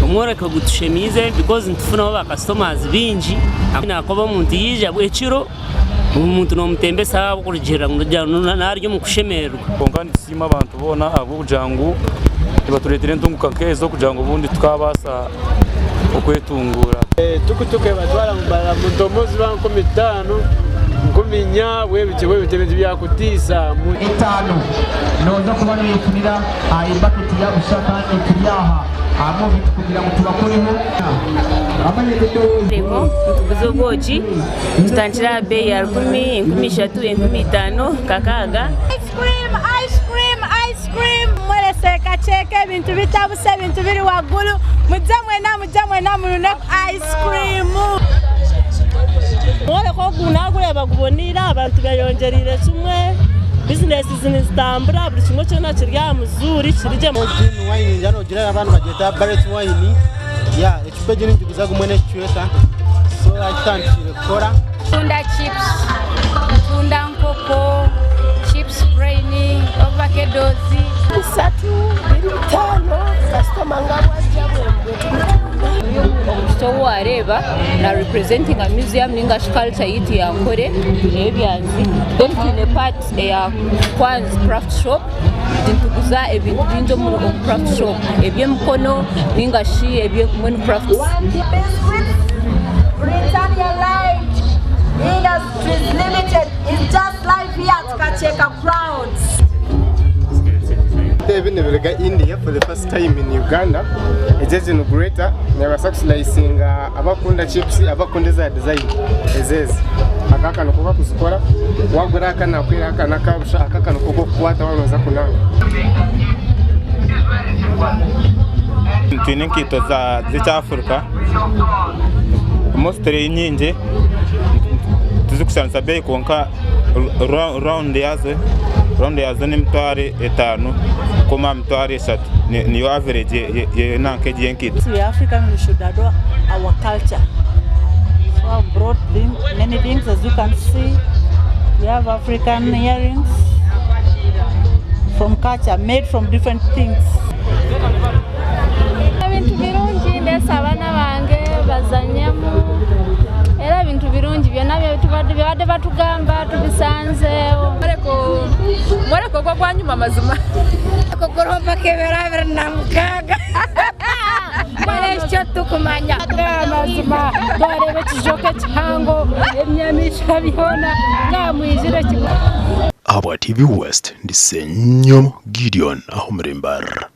Omworeko gutushemiize because nitufunaho ba customers baingi ahakuba omuntu yaija ekiro omuntu nomutembesa ahabw'okurugiirira ngu nari omu kushemererwa. Kwonka nitusiima abantu boona ahabw'okugira ngu nibatureetera entunguka nk'ezo kugira ngu obundi tukaabaasa okwetunguura. Tukutuku ebatwara muntu omwe ziba 5000, 4000 bwebityo bwebityo ebintu byakutiisa. Etaano noza kuba noyefunira ebaketi ya busha kandi turi aha ahabw'omuntu kugira ngu tubakoreho. Reko nituguza obwoki tutandikire aha beeyi ya rukumi, 3000, 5000, kakaaga. Ice cream, ice cream, ice cream. Mwerese kakyeka ebintu bitabuse ebintu biri wagulu mujje mwena mujje mwena munune ice cream. Omworeko ogu nagureeba guboneire abantu beyongyereire kimwe, bizinesi nizitambura buri kimwe kyona kiri aha muzuuri kiri gye. Egi ni wine ningira nogira abandi nibagyeta bareti wine yeah ecupa egi ningiguza gumwe n'ekicweka so agitandikire kukora. Ntunda chips, ntunda nkoko, chips plain, ovakedozi. Bisatu, 25, kasitoma nga bwajja bwetutunda. Oyu omwishiki ou wareeba na representinga museum ningashi culture yaitu ya Ankore ey'ebyanzi. Then twine part eya Kwanzi craft shop nituguza ebintu bingi omu craft shop eby'emikono ningashi ebya crafts. Biscuits, Britannia Light Industries Limited is just live here at Kakyeka Grounds. Ebi nibiruga India for the first time in Uganda. Egi egi ni grater nebaasa kuslicinga abakukunda chips abakukunda eza design ezi ezi. Aka aka niko bakuzikora wagura aka nakuhera aka nakabusha aka aka niko kokukwata waba noza kunanga. Twine enkaito z'ekyafurika mostly enyingi tizikushanisa beeyi kwonka rawundi yaazo n'emitwaro etaano kukoma aha mitwaro eshatu niyo averegi y'enanka egi y'enkaito. We African we should adore our culture. So I've brought many things as you can see. We have African earrings from culture made from different things. Ebintu birungi ndeese abaana bange bazanyemu era ebintu birungi byona byebabadde batugamba tubisanzeewo. Omworeko ogwo gwanyuma mazima. Kugura mpaka ebiro 26 mbwenu ekyo titukumanya. Amazima twareeba ekijoka ekihango ebinyamaishwa byona ngamwijire kimwe. Ahabwa TV West, ndi Ssenyomo Gideon aha omuri Mbarara.